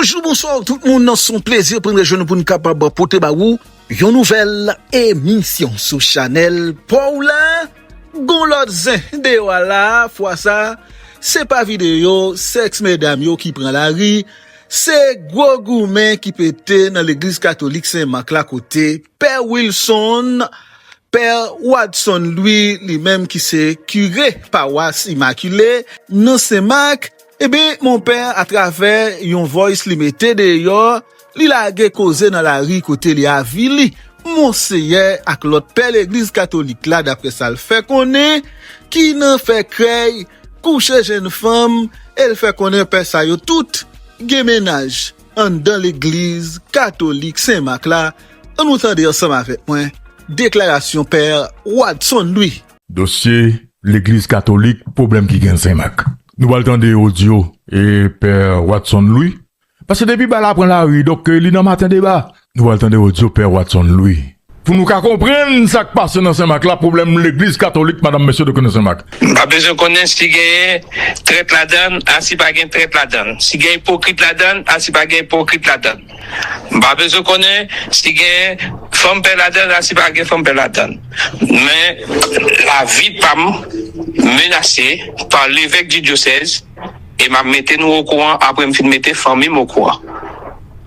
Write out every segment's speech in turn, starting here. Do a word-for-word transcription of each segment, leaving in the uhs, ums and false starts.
Jou bonswa tout moun, se yon plezi pou n rejwenn nou pou n kapab pote ba ou yon nouvèl emisyon sou chanèl pa w la. Gon lòt zen deyò a la, fwa sa, se pa videyo sèks medam yo ki pran lari, se gwo goumen ki pete nan legliz katolik Sen Mak la kote Pè Wilson, Pè Wadson Louis, li menm ki se kire pawas Imakile nan Sen Mak, ebyen, monpè, atravè yon voice li mete deyò, li lage koze nan lari kote li avili Monseyè ak lòt pè legliz katolik la, daprè sa l fè konnen, ki nan fè krèy, kouche jenn fanm, e l fè konnen pè sa yo tout gen mennaj anndan legliz katolik Sen Mak la. Ann nou tande ansanm avèk mwen deklarasyon Pè Wadson Louis. Dosye legliz katolik, pwoblèm ki gen Sen Mak. Nou pral tande odyo e Pè Wadson Louis. Paske depi bal la pran lari, donk, eh, li nan maten deba. Nou pral tande odyo Pè Wadson Louis. Pou nou ka konprann sa k pase nan Sen Mak la, pwoblèm legliz katolik, madanm, mesye, donk, nan Sen Mak. M pa bezwen konnen si genyen trèt ladann, a si pa gen trèt ladann. Si gen ipokrit ladann, a si pa gen ipokrit ladann. M pa bezwen konnen si gen fanm pè ladann, a si pa gen fanm pè ladann. Men lavi pa m menase pa levèk di dyosèz, e m ap mete nou okouran apre m fin mete fanmi m okouran.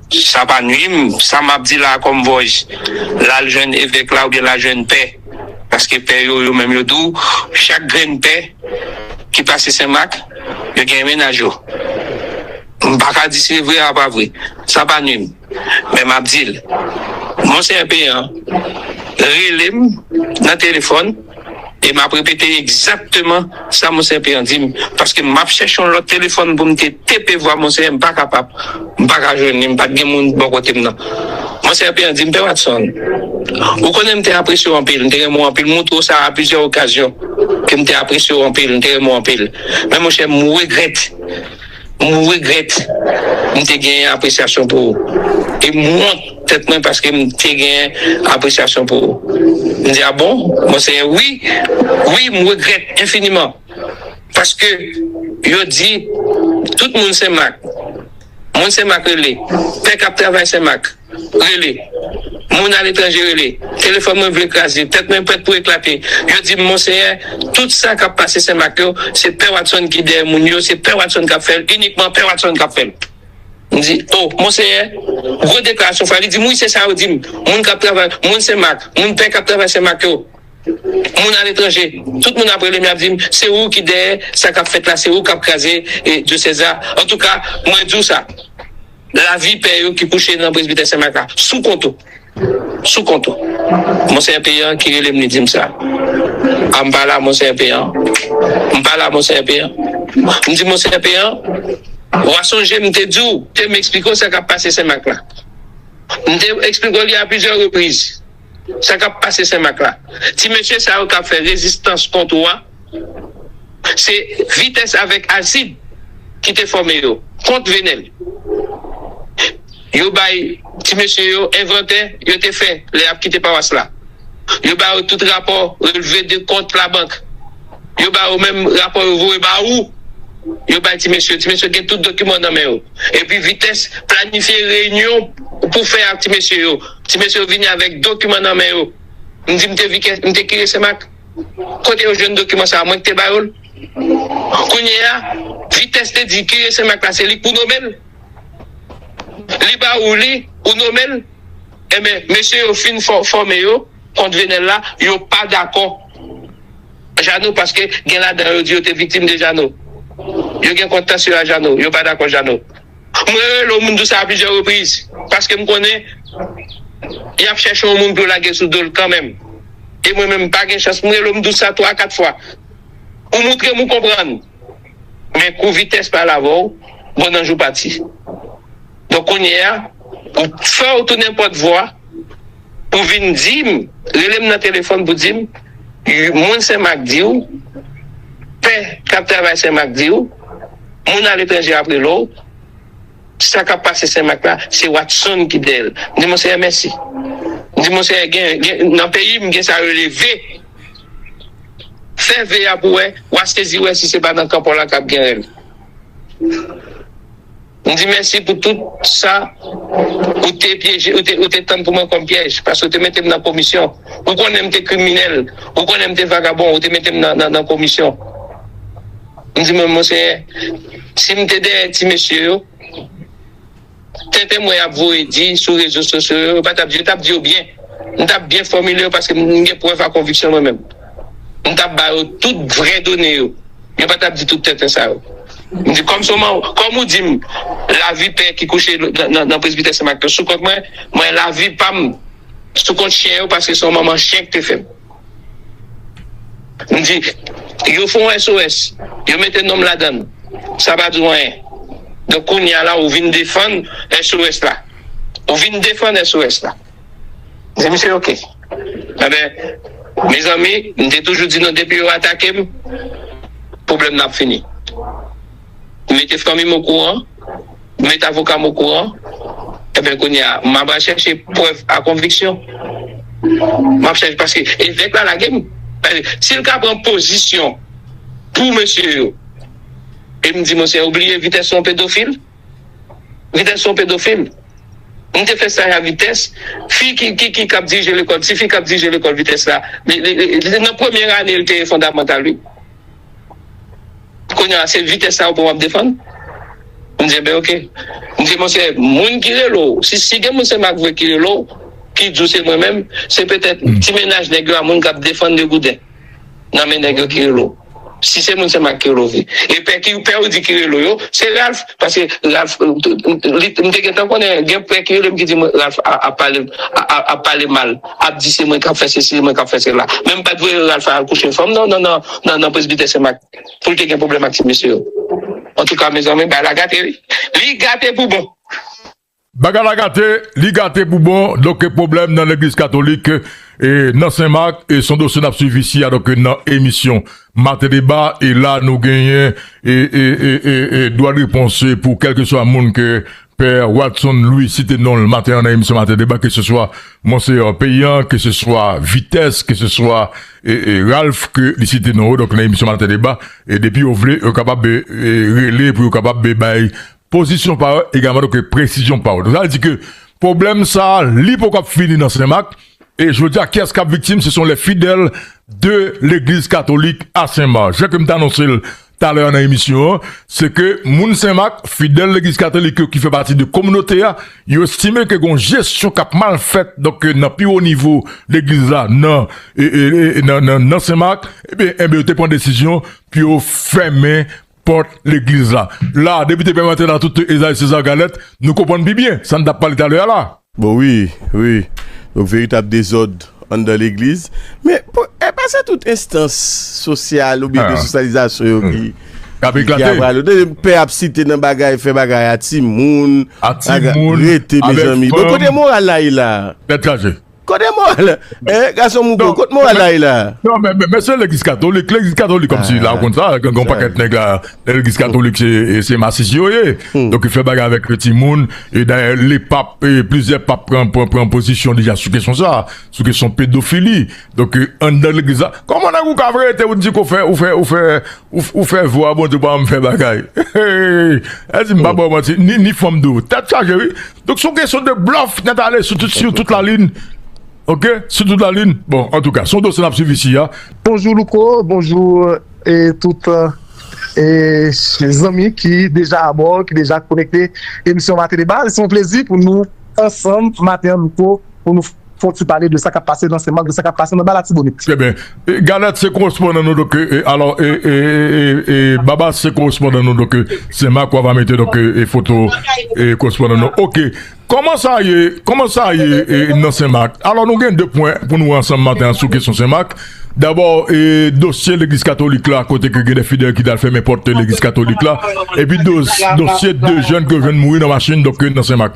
Sa pa nwi m, sa m ap di la kòm voice, l al jwenn evèk la oubyen l al jwenn pè. Paske pè yo, yo menm yo di w, chak grenn pè ki pase Sen Mak, yo gen mennaj yo. M pa ka di si se vre a pa vre. Sa pa nwi m. Men m ap di l, Monseyè Peyan rele m nan telefòn e m ap repete egzakteman sa Monseyè Peyan di m, paske m ap chèche yon lòt telefòn pou m te tepe vwa Monseyè, m pa kapab. M pa ka jwenn li, m pa t gen moun bò kote m nan. Monseyè Peyan di m, Pè Wadson, ou konnen m te apresye w anpil, m te renmen w anpil, m montre w sa a plizyè okazyon, ke m te apresye w anpil, m te renmen w anpil. Men monchè, m regrèt, m regrèt m te gen apresyasyon pou ou. E m wont tèt mwen paske m te gen apresyasyon pou ou. M di, a bon? Monseyè, wi, wi, m regrèt enfiniman. Paske yo di, tout moun Sen Mak, moun Sen Mak rele, pè k ap travay Sen Mak rele, moun aletranje rele, telefòn mwen vle kraze, tèt mwen prèt pou eklate. Yo di m, Monseyè, tout sa k ap pase Sen Mak yo, se Pè Wadson ki dèyè moun yo, se Pè Wadson k ap fè l, inikman Pè Wadson k ap fè l. M di, o, Monseyè, gwo deklarasyon fwa. Li di m, wi, se sa yo di m. Moun k ap travay, moun Sen Mak, moun pè k ap travay Sen Mak yo, moun aletranje, tout moun ap rele m, y ap di m, se ou ki dèyè sa k ap fèt la, se ou k ap kraze, e, dyosèz la. Antouka, mwen di w sa, lavi pè yo ki kouche nan presbitè Sen Mak la, sou kont ou. Sou kont ou. Monseyè Peyan ki rele m, li di m sa. A, m pa la, Monseyè Peyan. M pa la, Monseyè Peyan. M di, Monseyè Peyan, w a sonje m te di w, te m eksplike w sa k ap pase Sen Mak la. M te eksplike w li a plizyè repriz. Sa k ap pase Sen Mak la. Ti mesye sa yo k ap fè rezistans kont ou a, se Vitès avèk Alcide ki te fòme yo kont Venel. Yo bay ti mesye yo envantè yo te fè lè y ap kite pawas la. Yo ba yo tout rapò relve de kont labank. Yo ba yo menm rapò yo voye ba ou. Yo bay ti mesye, ti mesye gen tout dokiman nan men yo. Epi Vitès planifye reyinyon pou fè ak ti mesye yo. Ti mesye yo vini avèk dokiman nan men yo. M di m te Vitès, m te kire Sen Mak. Kote yo jwenn dokiman sa a? Mwen ki te ba yo l. Kounye a, Vitès te di kire Sen Mak la se li k pou nonmen l. Li ba ou li, ou nonmen l. Enben, mesye yo fin fò-, fòme yo kont Venel la, yo pa dakò. Jano, paske gen ladan yo di yo te viktim de Jano. Yo gen kont tansyon a Jano, yo pa dakò Jano. Mwen rele w, m di w sa a plizyè repriz, paske m konnen y ap chèche yon moun pou yo lage sou do l kanmenm. E mwen menm, m pa gen chans, m rele w, m di w sa twa, kat fwa. Ou montre m ou konprann. Men kou Vitès pale avè w, bon, nan jou pati. Donk, kounye a, ou fè w tounen pòtvwa pou vin di m, rele m nan telefòn pou di m, moun Sen Mak di w, pè k ap travay Sen Mak di w, moun aletranje ap rele w, sa k ap pase Sen Mak la, se Watson ki dèyè l. M di, Monseyè, mèsi. M di, Monseyè, gen, gen, nan peyi m, gen sa yo rele ve. Fè ve a pou wè, w a sezi wè si se pa nan kanpò la k ap gen rèl. M di mèsi pou tout sa ou te pyeje, ou te, ou te tann pou mwen kòm pyèj, paske ou te mete m nan komisyon. Ou konnen m te kriminèl, ou konnen m te vagabon, ou te mete m nan, nan, nan komisyon. M di mwen, Monseyè, si m te dèyè ti mesye yo, tenten mwen ap voye di sou rezo sosyo yo, yo pa t ap di, yo t ap di yo byen. M t ap byen fòmile yo paske m gen prèv a konviksyon mwen menm. M t ap ba yo tout vrè done yo. Yo pa t ap di tout tenten sa yo. M di, kòm se yon manm, kòm ou di m, lavi pè ki kouche nan, nan, nan presbitè Sen Mak yo sou kont mwen, mwen lavi pa m sou kont chen yo paske se yon manman chen ki te fè m. M di, yo fè yon S O S, yo mete non m ladan l. Sa pa di w anyen. Donk, kounye a la, ou vin defann S O S la. Ou vin defann S O S la. M di, misye, oke. Enben, mezanmi, m te toujou di nou, depi yo atake m, pwoblèm nan ap fini. M mete fanmi m okouran, m mete avoka m okouran. Enben, kounye a, m ap al chèche prèv a konviksyon. M ap chèche, paske evèk la lage m. Paske si l ka pran pozisyon pou mesye yo, e m di, monseyè, ou bliye Vitès se yon pedofil? Vitès se yon pedofil. M te fè staj a Vitès. Fi ki, ki, ki, k ap dirije lekòl, ti fi k ap dirije lekòl Vitès la, li, li, li, li, nan premye ane, li te ye fondamantal, wi. Kounye a, se Vitès sa ou pou w ap defann? M di, ben, oke. M di, monseyè, moun ki rele w, si, si gen moun Sen Mak vre ki rele w, ki di w se mwen menm, se petèt ti mennaj nèg yo a, moun k ap defann de gouden nan men nèg yo ki rele w. Si se moun Sen Mak ki rele w vre. E pè ki, pè ou di ki rele w yo, se Ralph, paske Ralph, euh, li, m te gentan konnen, gen pè ki rele m ki di mwen, Ralph a, a pale, a, a, a pale mal, ap di se mwen k ap fè sesi, se mwen k ap fè sela. Men m pa t voye Ralph al kouche fanm nan, nan, nan, nan, nan presbitè Sen Mak pou l te gen pwoblèm ak ti mesye yo. Antouka, mezanmi, bagay la gate, wi. Li gate pou bon. Bagay la gate, li gate pou bon. Donk, pwoblèm nan legliz katolik, e, nan Sen Mak, e, se yon dosye n ap swiv isi a, donk, nan emisyon Maten Deba, e la, nou genyen, e, e, e, e, e, dwa de repons pou kèlkeswa moun ke Pè Watson Louis site non l maten an nan emisyon Maten Deba, ke se swa Monseyè Peyan, ke se swa Vitès, ke se swa, e, e, Ralph, ke li site non yo, donk, nan emisyon Maten Deba, e depi yo vle, yo kapab, e, e, rele pou yo kapab, e, bay pozisyon pa yo, egalman, donk, presizyon pa yo. Donk, sa vle di ke pwoblèm sa a, li poko ap fini nan Sen Mak, e jodi a, kiyès k ap viktim? Ce sont les fidèles de l'église catholique à Saint-Marc. Jan ke m te anonse l talè a nan emisyon an, se ke moun Sen Mak, fidèl legliz katolik yo ki fè pati de kominote a, yo estime ke gon jesyon k ap mal fèt, donk, nan pi wo nivo legliz la, nan, e, e, e, nan, nan, nan Sen Mak, ebyen, ebyen, yo te pran desizyon pou yo fèmen pòt legliz la. La, depite pèmante la tout Ezayi Sezar Galèt, nou konprann pi byen sa n t ap pale talè a la. Bon, wi, wi. Donk, veritab dezòd anndan legliz. Men, pou, e pa se tout enstans sosyal oubyen de sosyalizasyon yo ki, k ap ki, ki eklate. Ap rale. Ou tande pè ap site nan bagay, fè bagay a timoun, a timoun, rete, mezanmi. Bon, kote moral la ye la? Tèt chaje. Kote moral? Hein, gason mouko, kote moral la ye la? Non, men, men, men se legliz katolik, legliz katolik kòmsi la, ou konn sa, gen yon pakèt nèg la, legliz katolik, se, se masis yo ye. Donk, yo fè bagay avèk timoun, e dayè, le pap, e plizyè pap pran, pran, pran pozisyon deja sou kesyon sa, sou kesyon pedofili. Donk, e, anndan legliz la, kòman nèg ou ka rete, ou di ke w fè, ou fè, ou fè, ou, ou fè vwa Bondye pa janm fè bagay. Hey, hey, hey. Èske m pa ba w manti, ni, ni fanm tou. Tèt chaje, wi. Donk, se yon kesyon de blòf nèt ale sou tout, sou tout lalin. Oke? Sou tout lalin. Bon, antouka, se yon dosye n ap swiv isi a. Bonjou, Louko. Bonjou, e tout, e, zanmi ki deja abò, ki deja konekte emisyon Maten Deba. Se yon plezi pou nou ansanm, maten an, Louko, pou nou fè yon ti pale de sa k ap pase nan Sen Mak, de sa k ap pase nan Ba Latibonit. Trè byen. E, Galèt se korespondan nou, donk, e, e, alò, e, e, e, e, e, Baba se korespondan nou, donk, e, Sen Mak, w a va mete, donk, e, e, foto, e, korespondan nou. Oke. Kòman sa ye, kòman sa ye, e, nan Sen Mak? Alò, nou gen de pwen pou nou wè ansanm maten an sou kesyon Sen Mak. Dabò, e, dosye legliz katolik la, kote ke gen de fidèl ki t al fèmen pòt legliz katolik la, epi dos-, dosye de jèn ke yo jwenn mouri nan machin, donk, nan Sen Mak.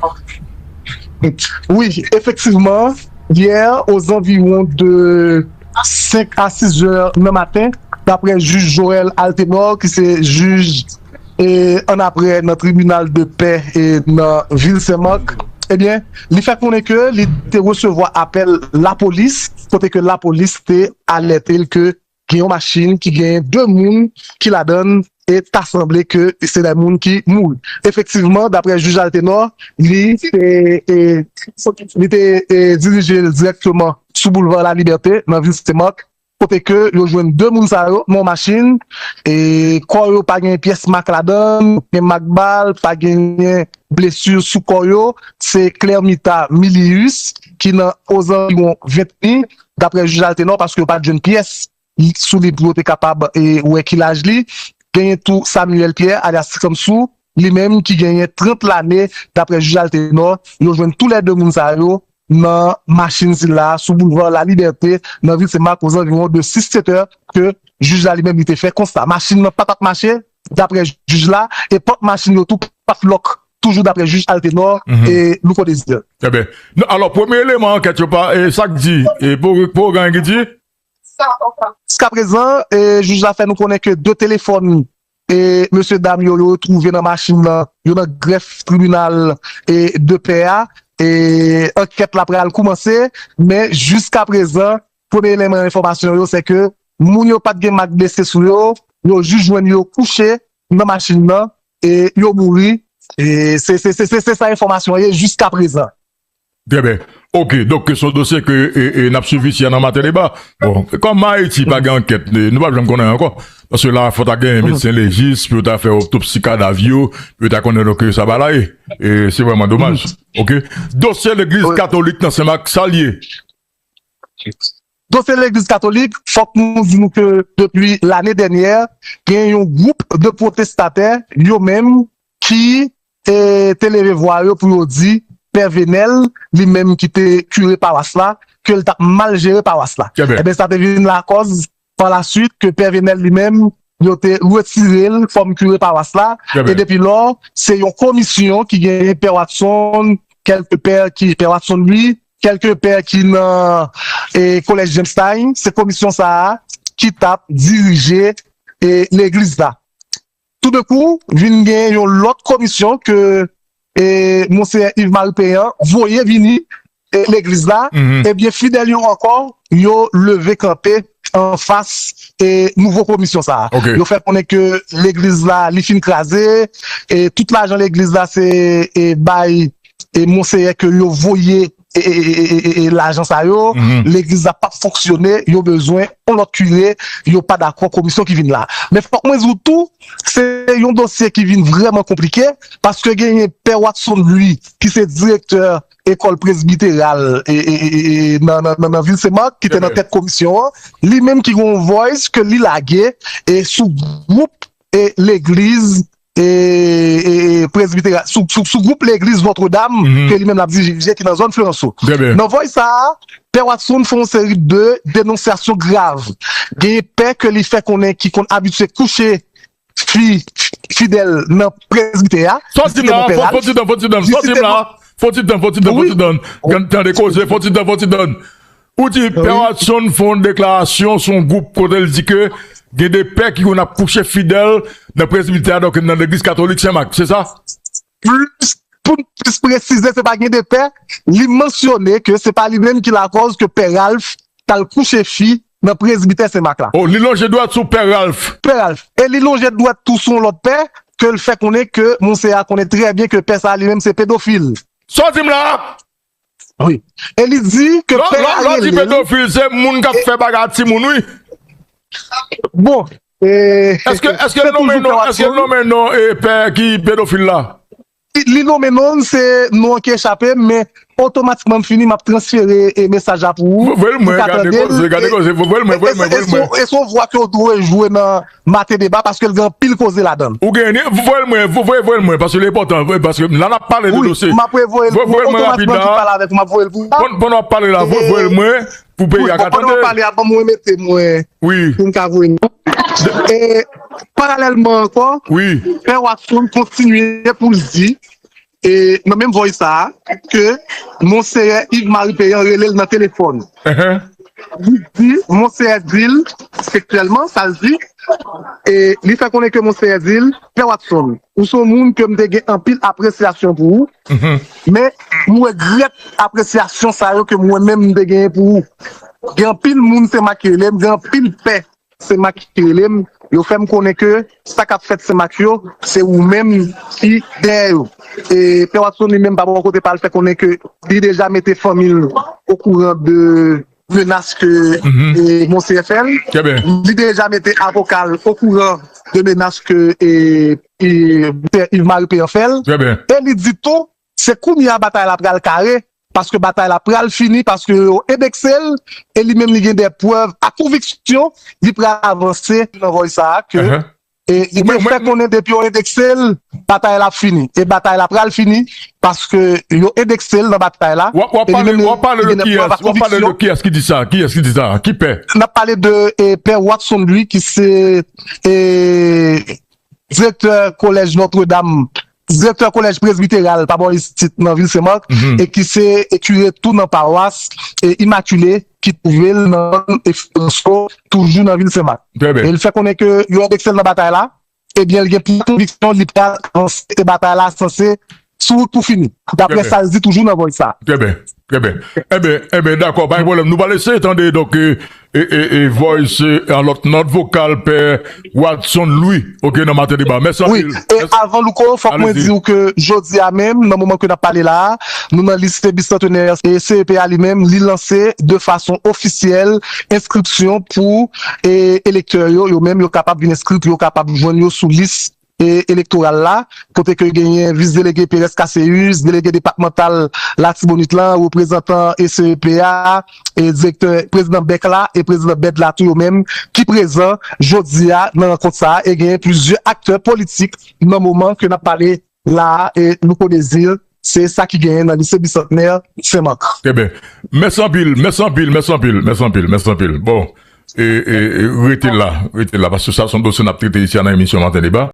Wi, efektivman, yè, ozanviwon de senk a sis zè nan maten, daprè jij Joël Altenor, ki se jij, e, annapre nan tribinal de pè, e, nan vil Sen Mak, ebyen, li fè konnen ke li te resevwa apèl lapolis, kote ke lapolis te alète l ke gen yon machin ki gen de moun ki ladan l, e ta sanble ke se de moun ki mouri. Efektivman, daprè jij Altenor, li te, e, li te e, dirije l dirèkteman sou boulva Lalibète, nan vil Senmak, kote ke yo jwenn de moun sa yo nan yon machin, e kò yo pa gen pyès mak ladan l, gen mak bal, pa genyen blesi sou kò yo. Se Clermita Milius ki nan ozanviwon venntan, daprè jij Altenor, paske yo pa t jwenn pyès sou li pou yo te kapab e, wè ki laj li. Genyen tou Samuel Pierre, alyas Kamsou, li menm ki genyen trant lane, daprè jij Altenor. Yo jwenn toulède moun sa yo nan machin sila sou boulva Lalibète, nan vil Senmak, ozanviwon de sis sèt è, ke jij la li menm li te fè konsta. Machin nan pa t ap mache, daprè jij la, e pòt machin yo tou pa t lòk, toujou daprè jij Altenor e Louko Désir. Ebyen, non, alò, premye eleman ankèt yo pa, e sa k di, e pou, pou gen ki di, Jiskaprezan, e, jij la fè nou konnen ke de telefòn, e, mesye dam yo, yo retwouve nan machin nan, yo nan grèf tribinal, e, de pè a, e, ankèt la pral koumanse, men jiskaprezan, premye eleman enfòmasyon yo, se ke moun yo pa t gen mak blese sou yo, yo jis jwenn yo kouche nan machin nan, e, yo mouri, e, se, se, se, se, se sa enfòmasyon an ye jiskaprezan. Trè byen. Ok, donk se yon dosye ke e, e, n ap swiv isi a nan Maten Deba. Bon, kòm Ayiti pa gen ankèt, e, nou p ap janm konnen ankò. Paske la, fò ta gen medsen lejis pou yo ta fè otopsi kadav yo, pou yo ta konnen donk sa bagay la ye. E se vrèman domaj. Ok? Dosye legliz katolik nan Senmak, sa l ye? Dosye legliz katolik, fòk nou di nou ke depi lane dènyè, gen yon gwoup de pwotestatè, yo menm, ki e, te leve vwa yo pou yo di Pè Venel, li menm ki te kire pawas la, ke l t ap mal jere pawas la. Ebyen, sa te vin lakòz, pa la swit, ke Pè Venel li menm, yo te retire l kòm kire pawas la. E depi lò, se yon komisyon ki genyen Pè Watson, kèlke pè ki, Pè Watson wi, kèlke pè ki nan e, Kolèj James Time, se komisyon sa a ki t ap dirije e, legliz la. Toudenkou, vin gen yon lòt komisyon ke e, Monseyè Yves Marie Péan voye vini e, legliz la, ebyen, fidèl yo ankò, yo leve kanpe anfas e, nouvo komisyon sa a. Yo fè konnen ke legliz la, li fin kraze, e tout lajan legliz la, se e, bay e, Monseyè ke yo voye e, e, e, e, e, e, lajan sa yo, legliz la p ap fonksyone, yo bezwen yon lòt kire, yo pa dakò komisyon ki vin la. Men fòk mwen di w tou, se yon dosye ki vin vrèman konplike, paske genyen Pè Watson Louis, ki se direktè ekòl presbiteral e, e, e, e, e, nan, nan, nan, nan vil Senmak, ki te nan tèt komisyon an, li menm ki gen yon voice ke li lage e sou gwoup e legliz e, e, e, presbiteral, sou, sou, sou gwoup legliz Notre Dame, ke li menm l ap dirije, ki nan zòn Fleranso. Nan voice sa a, Pè Watson fè yon seri de denonsyasyon grav. Genyen pè ke li fè konnen ki konn abitye kouche fi, fidèl nan presbitè a. Sa w di m la, fò, fò ti tan, fò ti tan, sa w di m la, fò ti tan, fò ti tan, fò ti tan. Tande koze, fò ti tan, fò ti tan. Ou di Pè Watson fè yon deklarasyon sou yon gwoup kote l di ke gen de pè ki konn ap kouche fidèl nan presbitè a, donk nan legliz katolik Senmak, se sa? Plis, pou n plis presize, se pa gen de pè, li mansyone ke se pa li menm ki lakòz ke Pè Ralph t al kouche fi nan presbitè Senmak la. Oh, li lonje dwèt sou Pè Ralph. Pè Ralph. E li lonje dwèt tou sou yon lòt pè, ke l fè konnen ke Monseyè a konnen trè byen ke pè sa a li menm se pedofil. Sa w di m la? Wi. E li di ke pè a rele l. Lè w di pedofil, se moun k ap fè bagay ak timoun, wi. Bon, e, èske, èske l nonmen non, èske l nonmen non, e, pè ki pedofil la? Li, li nonmen non, se non an ki echape m, men otomatikman m fini, m ap transfere, e, mesaj la pou ou. Voye l mwen, gade koze, gade koze, voye l mwen, voye l mwen, voye l mwen. E se yon vwa ke w dwe jwe nan Maten Deba paske l gen anpil koze ladan l. Ou gen, voye l mwen, voye, voye l mwen, paske li enpòtan, paske la n ap pale de dosye. Wi, m ap voye l pou ou, otomatikman m pale avèk ou, m ap voye l pou ou. Pandan w ap pale la, voye l mwen, pou peyi a ka tande. Pandan w ap pale a, ban m remete mwen, wi, pou m ka voye l. E, paralèlman ankò, wi, Pè Watson kontinye pou l di, e, nan menm voice sa a, ke Monseyè Yves Marie Péan rele l nan telefòn. Li di, Monseyè di l seksyèlman, sa l di, e li fè konnen ke Monseyè di l, Pè Watson, ou se yon moun ke m te gen anpil apresyasyon pou ou, men m regrèt apresyasyon sa yo ke mwen menm m te genyen pou ou. Gen anpil moun Senmak ki rele m, gen anpil pè Senmak ki rele m, Yo fè m konnen ke sa k ap fèt Senmak yo, se ou menm ki dèyè yo. E Pè Watson li menm pa bò kote pa l fè konnen ke li deja mete fanmi l okouran de menas ke e, Monseyè fè l. Li deja mete avoka l okouran de menas ke e, e, Yves Marie Péan fè l. E li di tou, se kounye a batay la pral kare, paske batay la pral fini, paske yo endekse l, e li menm li gen de prèv a konviksyon, li pral avanse nan vòy sa a ke e, li te fè konnen depi yo endekse l, batay la ap fini. E batay la pral fini, paske yo endekse l nan batay la. W ap pale de kiyès? W ap pale de kiyès ki di sa? Kiyès ki di sa? Ki pè? N ap pale de e, Pè Watson Louis, ki se e, direktè kolèj Notre Dame, direktè kolèj presbiteral pa bò isit nan vil Senmak, e ki se e, kire tou nan pawas e, Imakile ki twouve l nan Efranso, toujou nan vil Senmak. E l fè konnen ke yo endekse l nan batay la, ebyen, l gen plis konviksyon li pral avanse e batay la sanse sou wout pou fini. Daprè sa l di toujou nan vòy sa. Trè byen, trè byen. Ebyen, ebyen, dakò, pa gen pwoblèm. Nou pral eseye tande, donk, e, e, e, e voice, e, an lòt nòt vokal, Pè Watson Louis, oke, nan Maten Deba. Mèsi anpil. Wi, e avan Louko, fòk mwen di w ke jodi a menm, nan moman ke n ap pale la a, nou nan lise bisantenè e C E P A li menm, li lanse de fason ofisyèl enskripsyon pou e, elektè yo, yo menm, yo kapab vin enskri pou yo kapab jwenn yo sou lis e, elektoral la, kote ke genyen vis delege Perès Caceus, delege depatmantal Latibonit lan, reprezantan E C E P A, e direktè, prezidan bèk la e prezidan bèd la tou yo menm ki prezan jodi a nan rankont sa a, e genyen plizyè aktè politik nan moman ke n ap pale la a, e Louko Désir, se sa ki genyen nan lise bisantnè Senmak. Trè byen. Mèsi anpil, mèsi anpil, mèsi anpil, mèsi anpil, mèsi anpil. Bon, e, e, e, rete la, rete la, paske sa se yon dosye n ap trete isi a nan emisyon Maten Deba.